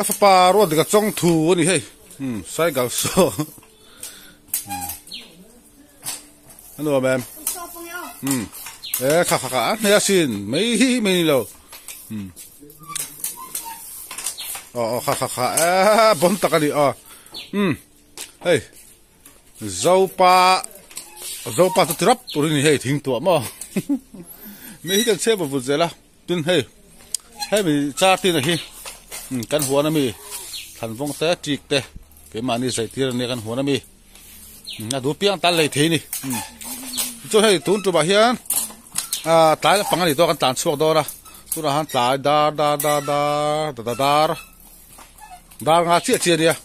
Ka fapa ruat dik a chawng thu a ni hei cycle saw a nuam em e kha kha kha a hne asin mai hi mai ni lo aw aw kha kha kha e bon tak a ni aw hei Zopa Zopa chu tirap tur a ni hei thing tuah maw mi hi kan chhiat vut vut zel a. Tin hei, hemi char tin a hi kan huan ami thlan vawng te tik te keimahni zai tir ania kan huan ami a duh piang tan lei thei a ni. Chuan hei tun tumah hian ah tlai lampang a ni tawh a kan tlan chhuak dawn a tunah hian tlai dar dar dar dar da dar dar nga chiah chiah a nia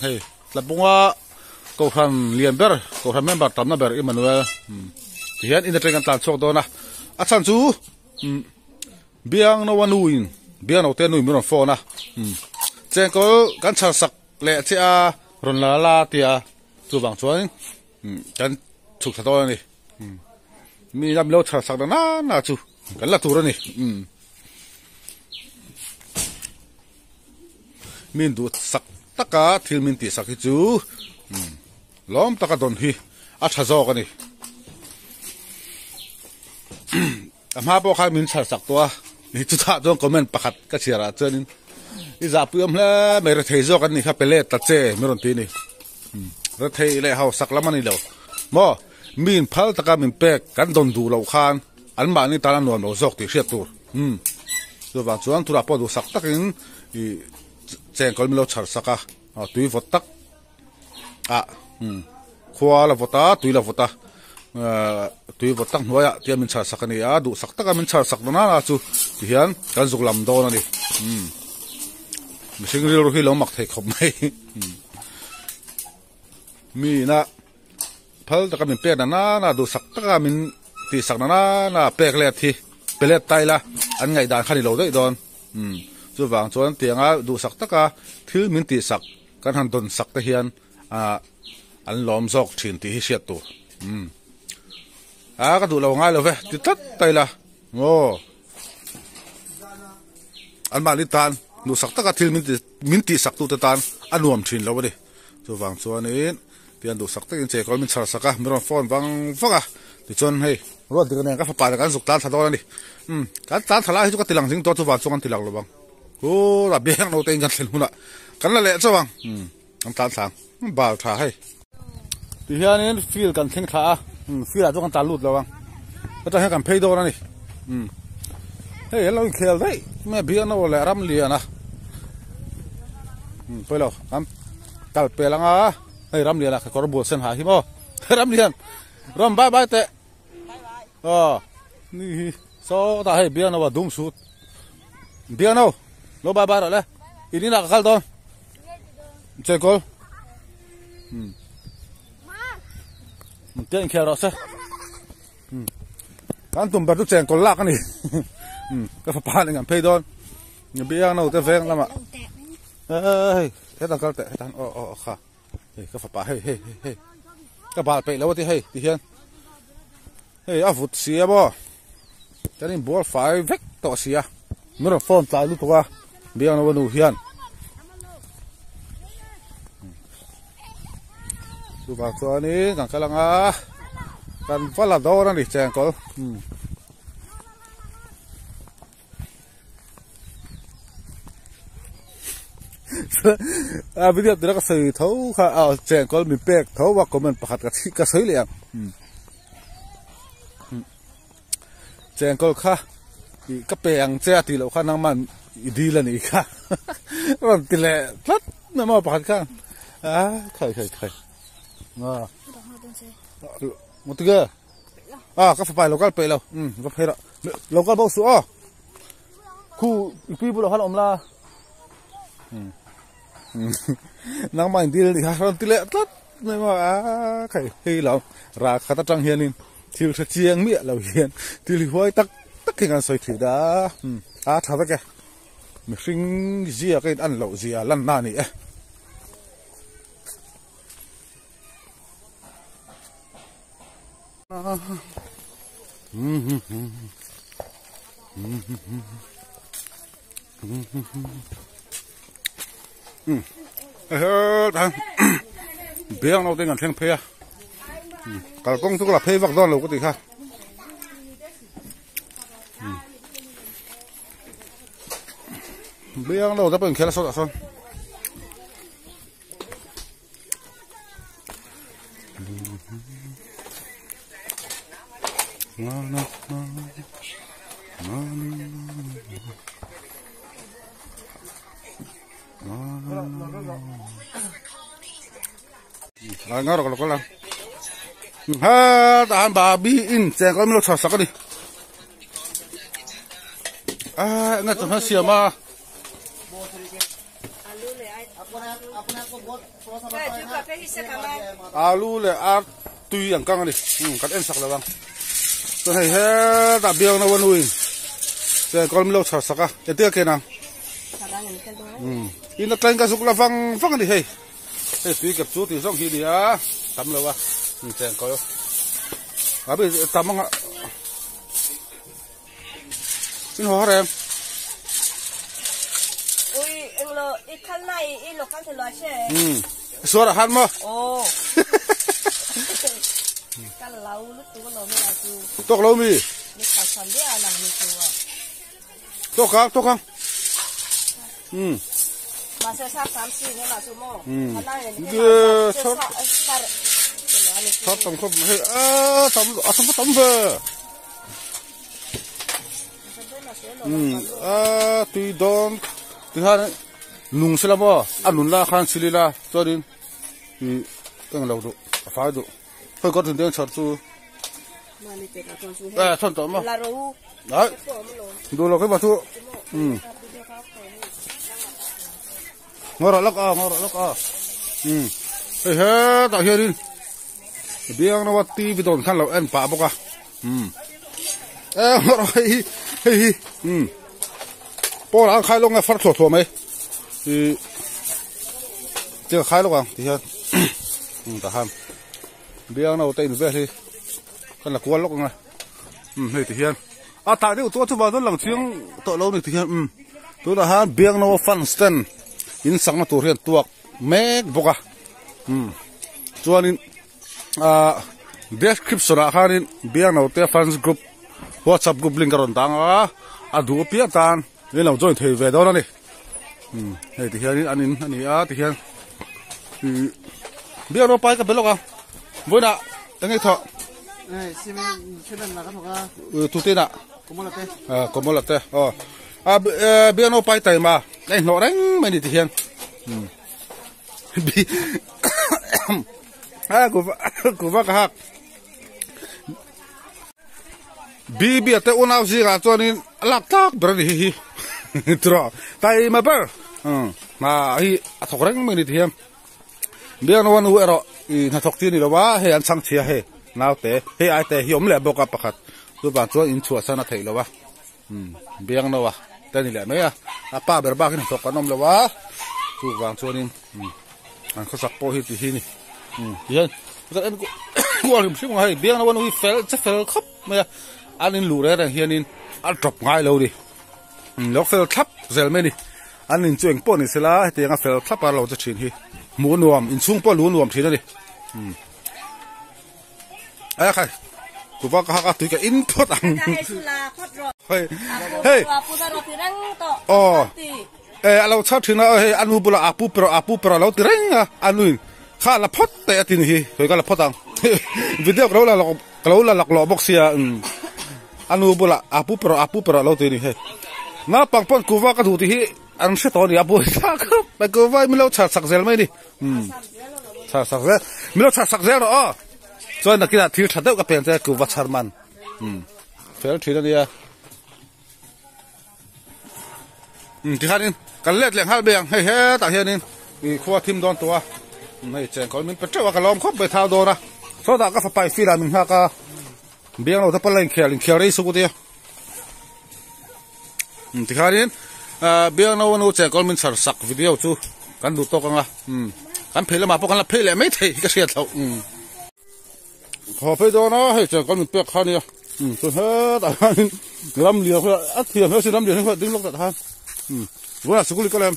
hei Tlabunga Kohhran lian ber Kohhran member tamna ber Emmanuel tihian in atangin kan tlan chhuak dawn a a chhan chu Biangnoa nuin Biangnote nuin min rawn phone a chengkawl kan chhar sak leh che a rawn la la tia chuvang chuan kan chhuk thla dawn a ni mi lam lo chhar sak na na chu kan la tur a ni. Min duh sak taka thil min tih sak hi chu lawm taka dawn hi a tha zawk a ni. A hma pawh khan min chhar sak tawh a, ni chutah chuan comment pakhat ka chhiar ah chuanin i zahpui awm hle mai rethei zawk an nih kha pe let ta che min rawn ti a ni. Rethei leh hausak lam a ni lo maw, min phal taka min pek kan dawn duh loh khan an mahni tan a nuam lo zawk tih hriat tur. Umm chuvang chuan tunah pawh duhsak takin ih chengkawl min lo chhar sak a aw tui vawt tak ah umm khua la vawt a tui la vawt a ahh tui vawt tak hnuaiah tia min chhar sak a ni a duhsak taka min chhar sak na na chu tihian kan zuk lam dawn a ni umm mihring rilru hi lo mak thei khawp mai mi ina Phal taka min pek na nana duhsak taka min tihsak na nana pek let hi pe let ta ila an ngaihdan kha ni lo daih dawn. Umm chuvang chuan tianga duhsak taka thil min tihsak kan han dawn sak te hian ah an lawm zawk thin tih hi hriat tur. Umm a ka duh lo ngai lo ve ti tlat ta ila aw an mahni tan duhsak taka thil min tih min tihsak tute tan a nuam thin lo a ni. Chuvang chuanin. Tian duhsak takin chekawl min chhar sak a, min rawn phone vang vang a, tichuan hei ruat dik nen ka fapa nen kan zuk tlan thla dawn a ni. Umm kan tlan thla lai hi chu ka tilang zing tawh chu van chuan kan tilang lo vang. Hura biak no te in kan thlen hunah kan la leh chauh ang. Umm kan tlan thla ang bal tha hei. Tihianin field kan thleng thla a, umm field ah chuan kan tlan lut lo ang. Hetah hian kan phei dawn a ni. Umm hei an lo inkhel daih mai a biak no leh ram lian a. Umm pawilo kan kal pel anga. Hei Ramliana kha kawr bul sen ha hi maw Ramlian ram bye bye teh aw ni hi sawtah hei biangno a dum sut biangno lo bye bye rawh le in inah ka kal dawn chekawl um tia inkhel rawh se um kan tum ber chu chengkawl lak a ni um ka fapa nen kan phei dawn biangno te veng lamah hei Hetah kal teh hetah aw aw kha hei ka fapa hei hei hei hei ka bal peih lo a ti hei ti hian hei a vut si a maw kan in bual fai vek tawh si a min rawn phone tlai lutuk a biang lo a nu hian chuvang chuanin kan kal anga kan va la dawn a ni chengkawl umm. A video tura ka sawi tho kha a chengkawl min pek tho a comment pakhat ka chhi ka sawi leh ang chengkawl kha ih ka pe ang che a tih loh kha nangman i dil a nih kha rawn ti leh tlat mai maw pakhat khan a khai khai khai a maw a ka fapa lo kal peih lo um va phei rawh lo kal bawk suh aw khu i pui bulah khan awm la um nangmah in dil a nih kha rawn ti leh tlat mai maw a khai hei lo ral khat atang hianin thil hre chiang miah lo hian thil hi huai tak tak hi kan sawi thin a um a tha vek e mihring zia ka in an loh zia lanna a ni e. Um hei biang naute kan thleng phei a kalkawng chu ka la phei vak dawn lo ka tih kha biang naute pawh inkhel a sawtah sawn. Nga rawk lawk la ha tah hian babi in cheng kawng min lo chhuah sak a ni a eng nge chawhmeh siam a. Alu leh ar tui an kang a ni kan en sak lo ang chuan hei hetah biang no a nuin chengkawl min lo chhar sak a engtin a ken ang in atangin ka zuk la vang vang a ni hei hei tui kep chu tih zawng hi a ni a tam lo a chengkawl tam ang a. In haw har em? Ui, englo i kal na i i lo kal thei lo a che. Um, suar a han maw? Oh. Kal lo lutuk lo mi la chu. Tok lo mi? Mi khal than dia nang mi chu a. Tok ang, tok ang. Um. Ma se sa sam si ne ma chu mo. Um. Ana ne ni Ge, ma char. sa sar. Char tam khop hei a tam a tam tam ve. Um a tui dawn ti khan nung sela maw a nun la khan chili la chuanin ih eng lo duh a fai duh khawi kawr thin te chhar chu eh thawn tawh maw ai duh lo keimah chu um ngawrah lak a ngawrah lak a um hei hetah hianin biang nawa tv dawn khan lo en pah bawk a um eh ngawrah hei hi hei hi um pawn ah an khai lawk nge far thluah thluah mai ih thil a khai lawk ang ti hian um tah khan biang naute in vel hi kan la kual lawk ang a um hei ti hian a tah deuh chu a chuvang chuan lang chiang tawh lo a ni ti hian um tunah hian biang naua fans ten in sakna tur hian tuak mek bawk a um chuanin ah description ah khanin biang naute fans group whatsapp group link a rawn dang a a duh apiang tan in lo join thei ve dawn a ni um hei ti hianin an in a ni a ti hian ih biang naua pai ka be lawk a vawiinah eng nge thawh. Tutinah Komala te aw a biang naua pai taima a inhlawh reng mai a ni ti hian. A kuva kuva ka hak bibi te unau zingah chuanin a lak tlak ber a ni hi hi tiraw taima ber hna hi a thawk reng mai a ni ti hian biakna nu erawh ih hnathawk chi a ni lo a hei an chhang chhia hei naute hei ai te hi awm leh bawk a pakhat chuvang chuan inchhuahsan a theih loh a. Biang no a te ni leh mai a, a pa ber bak in hnathawk an awm lo a, chuvang chuanin an khawsak pawh hi ti hi ni tihian en kual hrim hrim ang a hei biang no a nu hi fel che fel khawp mai a, an in luh reng reng hianin a tawp ngai lo a ni lo fel thlap zel mai a ni an in chu eng pawh ni sela hetiang a fel thlap a lo che thin hi hmuh nuam inchhung pawh lu nuam thin a ni. Ai khai kuva ka hak a tui ka in phawt ang hei hei aw e alo chhar thin a hei anu bulah a pu pero a pu pero alo ti reng a anu in kha la phawt teh a ti ni hi khawi ka la phawt ang video ka lo la ka lo la laklawh bawk sia anu bulah a pu pero a pu pero alo ti ni hei naupang pawn kuva ka duh tih hi an hre tawh a ni a buaithlak khawp mai kuva hi min lo chhar chak zel mai a ni. Chhar sak zel min lo chhar sak zel rawh aw chuan nakinah thil tha deuh ka pen che kuva chhar man fel thin ania tikhanin kan let leh nghal mai ang hei hetah hianin ih khua thim dawn tawh a hei chengkawl min pe teuh a ka lawm khawp mai thau dawn a sawtah ka fapa i field ah min nghak a biang lo te pawh la inkhel inkhel rei suk ania Tikhanin biang no nu chengkawl min chhar sak video chu kan duh tawk ang a kan phei lamah pawh kan la phei leh mai thei hi ka hriat loh haw phei dawn a hei chengkawl min pek kha ania chuan hetah hianin ram lian a thiam hle a sin ram lian hi ding lawk tak khan vawiinah sikul i kal em?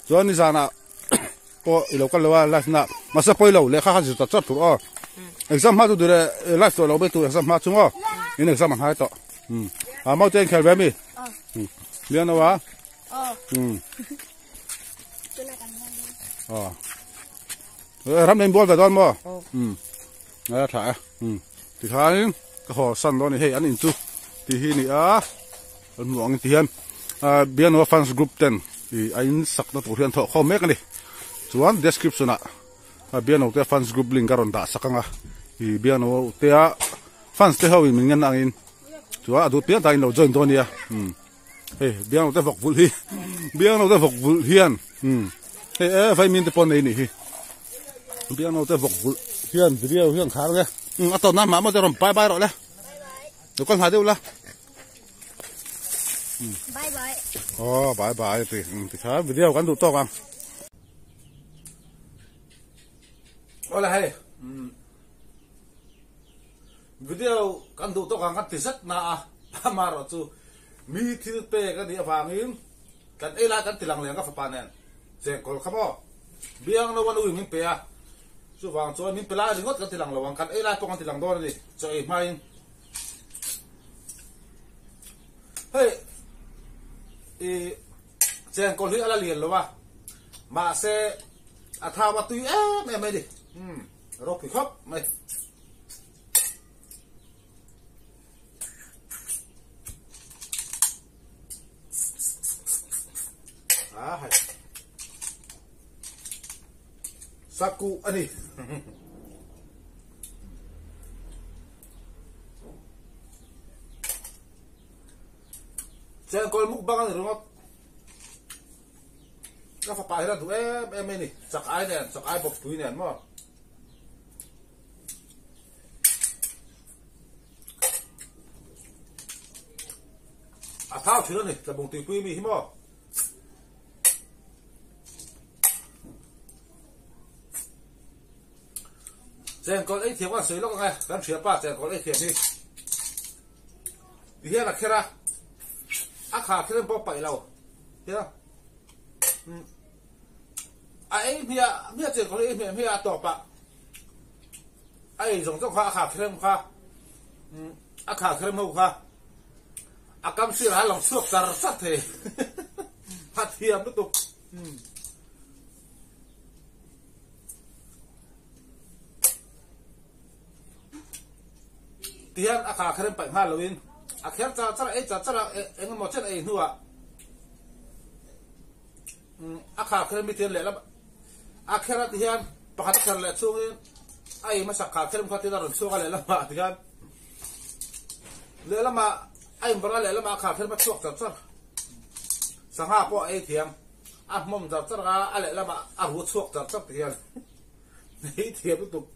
Chuan nizanah pawh i lo kal lo a live na mahse pawi lo lehkha kha zir ta char tur aw. Exam hma chu duh leh live tawh lo mai tur exam hma chung aw. In exam a hnai tawh. Um a mau te in khel ve mi? Um Lian lo a? Um aw ram in bual ve dawn maw? Um a tha e. Um tikhain ka haw san dawn a ni hei an in chu tih hi a ni a an hmuh ang ti hian ah Bianoa fans group ten ih a in sakna tur hi an thawh khawm mek a ni chuan description ah Biano te fans group link a rawn dah sak ang a ih Biano te a fans te ho in min ngen angin chuan a duh piang tak in lo join dawn a nia um hei Biano te vawk vulh hi Biano te vawk vulh hian um hei e vaimin te pawh an nei a nih hi Biano te vawk vulh hian video hian khar ang e um a tawnna hmah maw te rawn bye bye rawh le lo kal hna deuh la. Bye bye. Oh bye bye ti ti kha video kan duh tawk ang. Ola hei. Video kan duh tawk ang kan ti zet na a amarawh chu mi thil pek a nih avangin kan ei lai kan ti lang leh ang ka fapa nen chengkawl kha maw biang lo a nuin min pe a chuvang chuan min pe lai ringawt kan ti lang lo ang kan ei lai pawh kan ti lang dawn a ni chaw ei hmain Hei i chengkawl hi a la lian lo a mahse a thau a tui em em mai ni umm ropui khawp mai. A hei sakuh a ni. Chengkawl mukbang a ni ringawt. Ka fapa hian a duh em em mai ni. Chak ai nen, chak ai bawk pui nen maw. A thau thin a ni, tlabung tuipui mi hi maw. Chengkawl ei thiam kan sawi lawk ang e, kan hria pa chengkawl ei thiam hi. Ti hian a kher a, a kha kher in pawh paih lo. Hian a ei hmiah hmiah chengkawl hi ei hmiah hmiah a tawp ah a ei zawng zawng kha a kha kherem kha a kha kherem ho kha a kam sir ah a lang chhuak char char thei a thiam lutuk. Tihian a kha kher in paih nghal loin a kher char char a ei char char a eng emaw chen a ei hnuah a kha kher mi tian lehlam a kher a tihian pakhat a kher leh chungin a ei hmasak kha kher kha tin a rawn chhuak a lehlamah tihian lehlamah a inbawrh a lehlamah a kha kher a chhuak char char sangha pawh a ei thiam. A hmawm char char a, a lehlamah a ru chhuak char char ti hian ei thiam lutuk.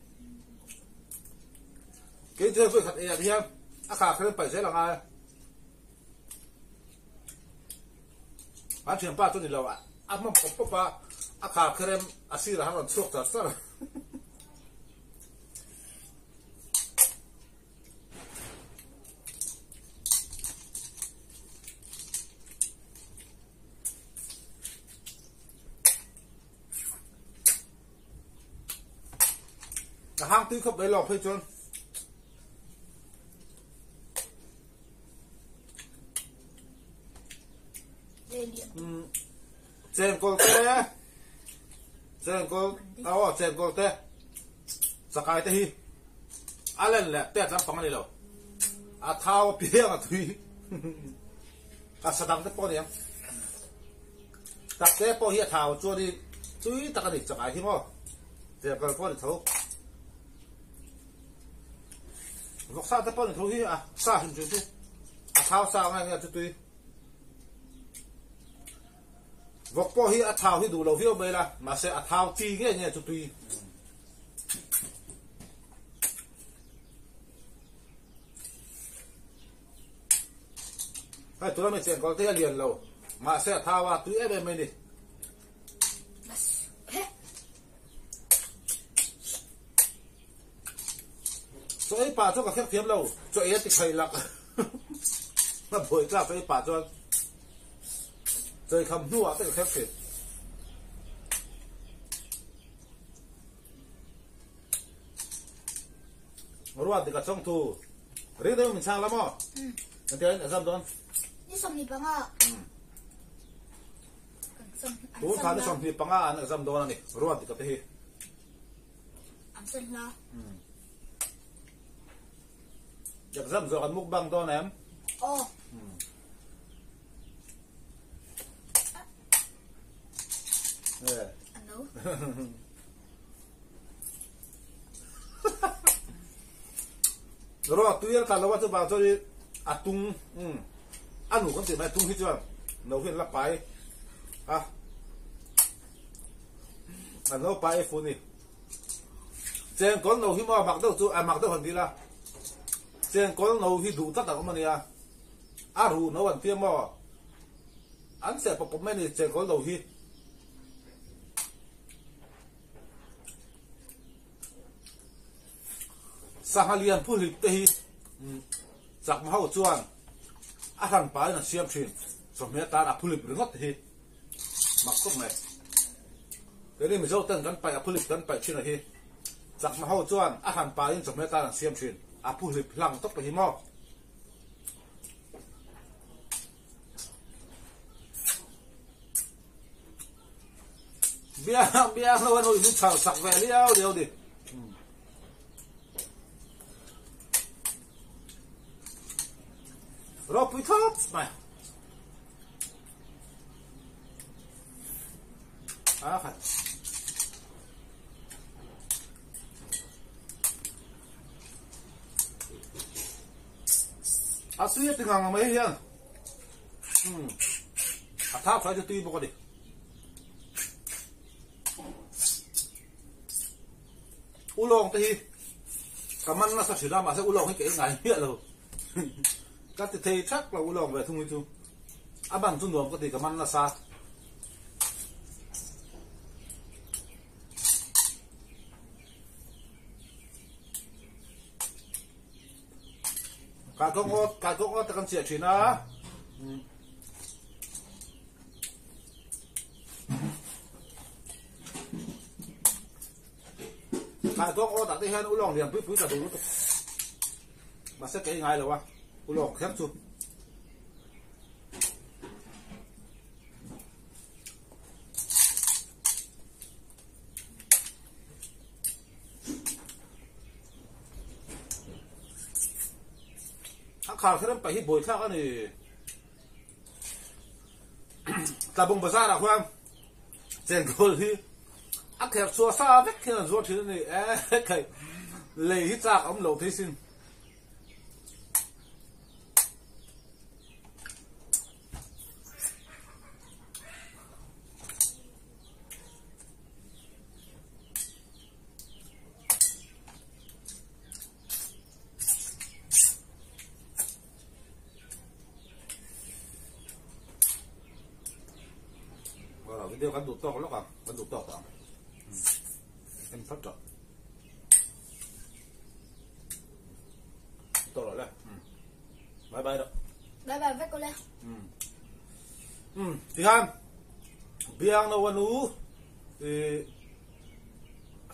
Kei chu hei vawi khat eiah hian a kha kher in paih zel ang a. An thianpa chu ni lo, a hmawm pawp pawp a, a kha kher em a sirah han rawn chhuak char char. A hang tui khawp mai lawng phei chuan chengkawl te chengkawl aw chengkawl te chakai te hi a len leh pek lampang a ni lo a thau apiang a tui. A sa dang te pawh a ni ang. Tak te pawh hi a thau chuan in tui tak a ni chak ai hi maw. Chengkawl pawh a ni tho. Vawksa te pawh a ni tho hi a sa hrim hrim chu a thau sa ang nge chu tui. Vawk pawh hi a thau hi duh lo viau mai la mahse a thau chi nge nge chu tui. Hei tuna mi chengkawl te hi a lian lo mahse a thau a tui em em mai ni. Chaw ei pah chuan ka kher thiam lo chaw ei a ti khaih lak a buai tlak chaw ei pah chuan chaw ei kham hnuah te ka kher thin. Ruat dik a chawng thu. Ring deuh min chhang la maw? Engtiang in exam dawn? Ni 25. Tun thla ni 25 an exam dawn a ni. Ruat dik a te hi. An sen hla. Exam zawh kan mukbang dawn em? Aw. Ano? Ro tui a tla lo a chuvang chuan i a tung um a nu kan tih mai tung hi chuan no hian la pai a a no pai fu ni chengkawl no hi maw mak deuh chu a mak deuh han ti la chengkawl no hi duh tlat a awm a nia a ruh no an tia maw an seh pawp pawp mai a ni chengkawl no hi. Sangha lian phu hlip te hi chakma ho chuan a hran pahin an siam thin. Chawhmeh atan a phu hlip ringawt te hi mak khawp mai. Keini Mizo ten kan paih a phu hlip kan paih thin a hi chakma ho chuan a hran pahin chawhmeh atan an siam thin. A phu hlip hlang tawp te hi maw. Biang biang lo an ui chhar sak ve liau liau ni. Ropui khawp mai. A khat. A sui a ti ngang mai hian. A thau thlai chu tui bawk a ni. Ulawng te hi ka man nasa thin a mahse ulawng hi ka ei ngai miah lo. Ka ti thei thak lo ulawng ve thung hi chu. A ban chu nuam ka ti ka man nasa. Kai kawng awt, kai kawng awt te kan chiah thin a. Kai kawng awt ah te hian ulawng lian pui pui ka duh lutuk. Mahse ka ei ngai lo a, ulawng kher chu. A khar kher an paih hi buaithlak a ni. Tlabung bazar ah khuan chenkawl hi a kher chhuah sa vek hian an zuar thin a ni. Ekhai lei hi chak a awm loh thei sin. Video kan duh tawk lawk ang, kan duh tawk ang. En phawt rawh. Tawk rawh le. Bye bye rawh. Bye bye vek ule. Tihan biang no anu i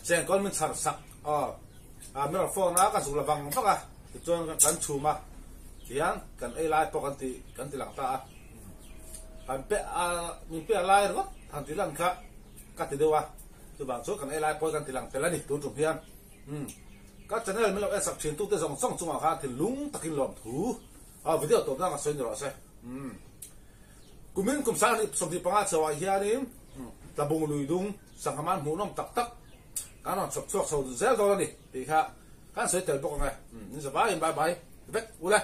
chengkawl min chhar sak aw a min rawn phone a ka zuk la vang vak a tichuan kan chhum a tihian kan ei lai pawh kan ti kan ti lang ta a kan pe a min pe a lai ringawt han ti lan kha ka ti deuh a chuvang chuan kan ei lai pawh kan ti lang tel a ni tun tum hian umm ka channel min lo en sak thin tute zawng zawng chungah khan thinlung takin lawmthu aw video tawp nan ka sawi ni rawh se umm. Kumin kum 25 chhoah hianin Tlabung lui dung sangha man hmuhnawm tak tak kan rawn chhawp chhuak chho zel dawn a ni tih kha kan sawi tel bawk ang e. Ni zavaiin bye bye vek ule.